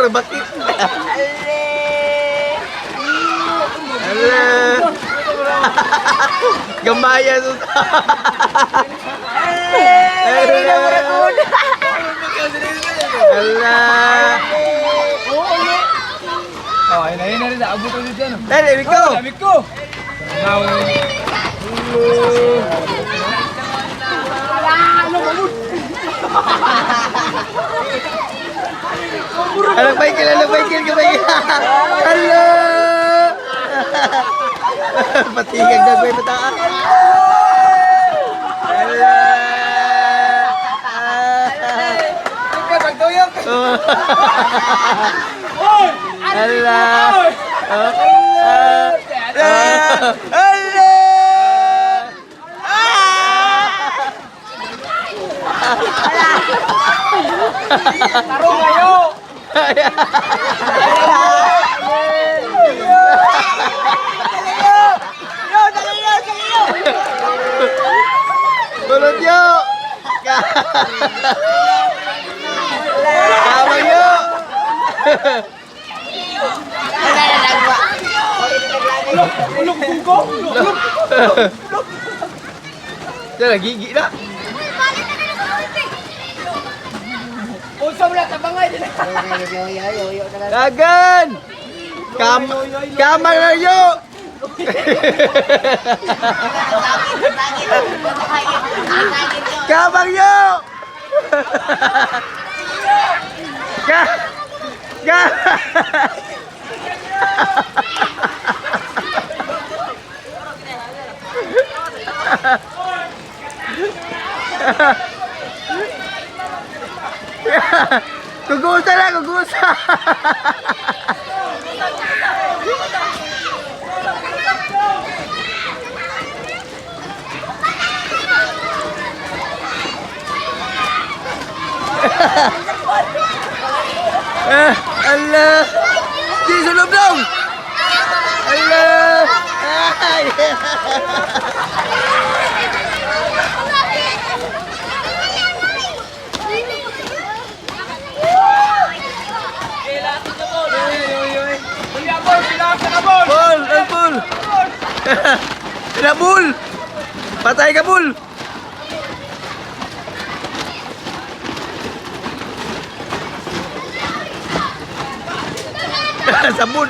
Mura bakit. Ala. Gamaya sa. Ala. Ala. Oh, ayun na, ayun na rin. Abot ko dito. Ano? Dali, Rico. Lamig ko! Alang Michael, alang Michael, kamay. Hello. Patigag na ba yung bata? Hello. Ikaw, tagduyok! Hello. Hello. Hello. Tarong kayo! Tulad yo. Tama yo. Ulog ko! Ulog! Diyan, gigi na. Unsa mo na tabangay din. Dagan! Kamang na yo! Kamang yo! Ka! Ka! Kugusa na, kugusa! Eh, Allah! Di sulog dong! Allah! Ay! Bol, sila ka bol. Bol! Ay, bol! Ina, bol! Patay ka, bol! Sabon!